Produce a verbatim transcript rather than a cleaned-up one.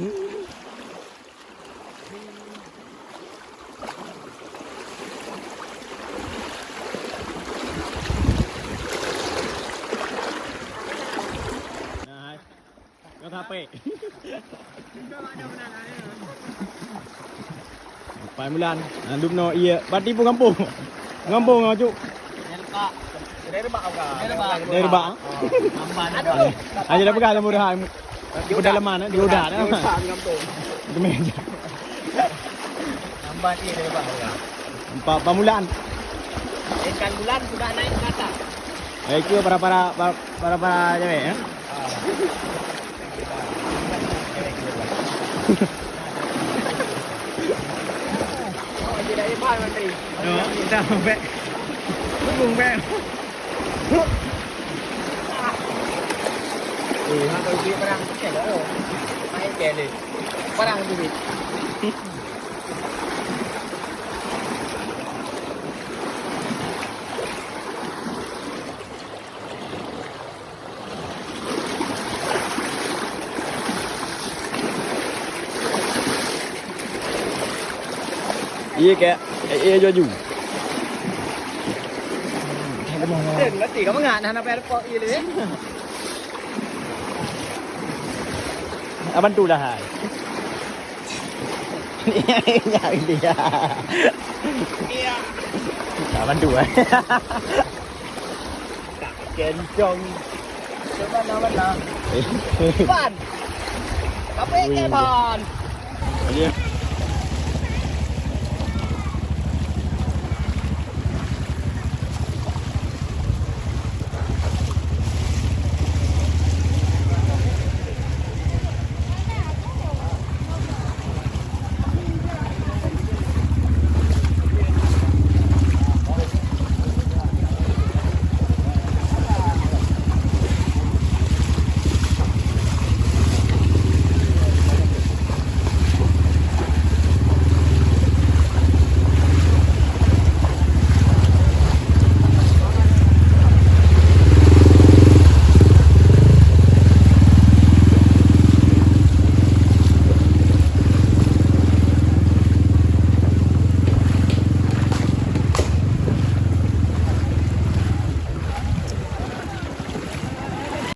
Nah, hai. Kau sampai. Pai Mulan. Nah, dum no, iya. Berarti pun kampung. Kampung, ah, cuk. Dari Rebak, bukan? Dari Rebak. Dari Rebak, ah? Aduh. Aja dah pegang sama dah. Pedalaman, eh, di udah dah. Di udah, di kampung. Gemeja. Lambat dia dari Rebak, bukan? Empat, empat bulan. Ikan bulan sudah naik ke atas. Eh, itu para-para, para-para cewek, ya? Yo, kita bek. Tunggu, bek. Eh, nak tahu duit barang. Okey dah. Main ke ni? Barang duit. Iya, kak. Eh, eh, juju. Nanti kamu ngak nah, nak airport iya le. Abang tu lah hai. Ya, dia. Abang tu, eh. Kencong. Mana, mana? Ban. Apa yang Ui. Ban? Iya.